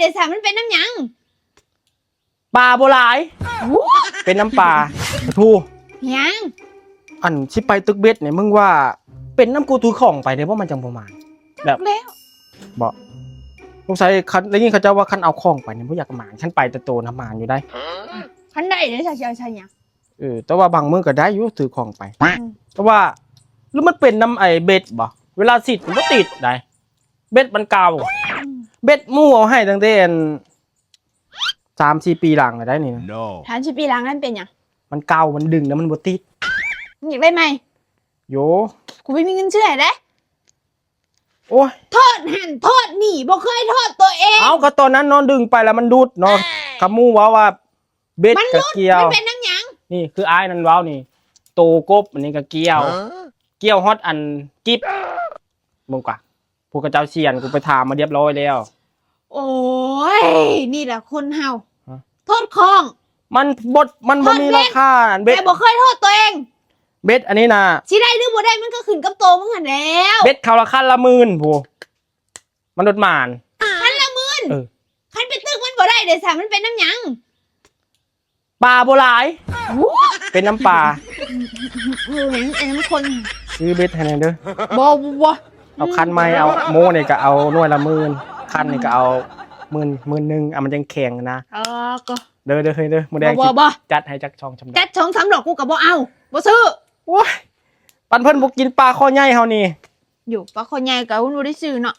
ໄອ້ສາ ມັນເປັນນຳຫຍັງ? ປາບໍ່ຫຼາຍ ເປັນນຳປາ. ປາທູ ຫຍັງ? ອັນຊິໄປຕຶກເບັດນີ້ ມຶງວ່າເປັນນຳກູຖືຂອງໄປເດ້ບໍ່ ມັນຈັ່ງບໍ່ໝານ. ແບບ ແລ້ວ ບໍ່ ສົງໄສຄັນ ໄດ້ຍິນເຂົາເຈົ້າວ່າຄັນເອົາຂອງໄປນີ້ບໍ່ຢາກໝານ, ຄັນໄປແຕ່ໂຕນະໝານຢູ່ໄດ໋. ຄັນໄດ້ເດ້ ຊິເອົາໃສ່ຫຍັງ? ເອີ ແຕ່ວ່າບາງມື້ກໍໄດ້ຢູ່ຖືຂອງໄປ. ອືມ ແຕ່ວ່າ ຫຼືມັນເປັນນຳໄອ້ເບັດບໍ່? ເວລາຊິດມັນບໍ່ຕິດໄດ໋ ເບັດມັນເກົ່າ. ອືມ ເບັດໝູ່ເອົາໃຫ້ຕັ້ງແຕ່ອັນ ສາມສີ່ປີຫຼັງແລ້ວໄດ໋ນີ້ນະ. ສາມສີ່ປີຫຼັງນັ້ນເປັນຫຍັງ? ມັນເກົ່າ ມັນດຶງແລ້ວມັນບໍ່ຕິດ. ມຶງຢາກໄດ້ໃໝ່? ໂຢ ກູບໍ່ມີເງິນຊື້ໃຫ້ເດ້. ໂອ້ຍ ໂທດຫັ້ນໂທດນີ້ ບໍ່ເຄີຍໂທດຕົວເອງ. ເອົ້າ ກໍຕອນນັ້ນເນາະ ດຶງໄປແລ້ວມັນຫຼຸດເນາະ. ຄຳໝູ່ເວົ້າວ່າເບັດກໍກ່ຽວ. ມັນເປັນນຳຫຍັງ? ນີ້ຄືອ້າຍນັ້ນເວົ້ານີ້ ໂຕກົບອັນນີ້ກໍກ່ຽວ. ກ່ຽວຮອດອັນກິບ. ເບິ່ງກະ ພວກເຂົາເຈົ້າສຽນ ກູໄປຖາມມາຮຽບຮ້ອຍແລ້ວ. ໂອ້ຍ ນີ້ແຫຼະຄົນເຮົາ. ຮະ? ໂທດຂອງ ມັນບໍ່ ມັນບໍ່ມີລາຄາ. ອັນເບັດ ແຕ່ບໍ່ເຄີຍໂທດຕົວເອງ. ເບັດອັນນີ້ນະ ຊິໄດ້ຫຼືບໍ່ໄດ້ ມັນກໍຂຶ້ນກັບໂຕມຶງຫັ້ນແລ້ວ. ເບັດເຂົາລະຄັນລະໝື່ນພຸ້ນ ມັນໂດດໝານ. ຄັນລະໝື່ນ? ເອີ ຄັນໄປຕຶກມັນບໍ່ໄດ້ເດ້ສາ ມັນເປັນນຳຫຍັງ? ປາບໍ່ຫຼາຍ ເປັນນຳປາ. ເອີ ເປັນນຳຄົນ. ຊື້ເບັດໃຫ້ແດ່ເດີ. ບໍ່ ບໍ່ ບໍ່ ເອົາຄັນໃໝ່ ເອົາໂມນີ້ກໍເອົາໜ່ວຍລະໝື່ນ ຄັນນີ້ກໍເອົາໝື່ນ ໝື່ນໜຶ່ງ ອ່ະ ມັນຈັ່ງແຂງນະ. ເອີ ກໍ ເດີ ເດີ ເຮີຍ ເດີ ມື້ແລງ ບໍ່ ບໍ່ ຊິຈັດໃຫ້ຈັກສອງສາມດອກ. ຈັດສອງສາມດອກ ກູກໍບໍ່ເອົາ ບໍ່ຊື້. ໂອ້ຍ ປານເພິ່ນບໍ່ກິນປາຄໍໃຫຍ່ເຮົານີ້. ໂຢ ປາຄໍໃຫຍ່ກໍບໍ່ໄດ້ຊື້ເນາະ.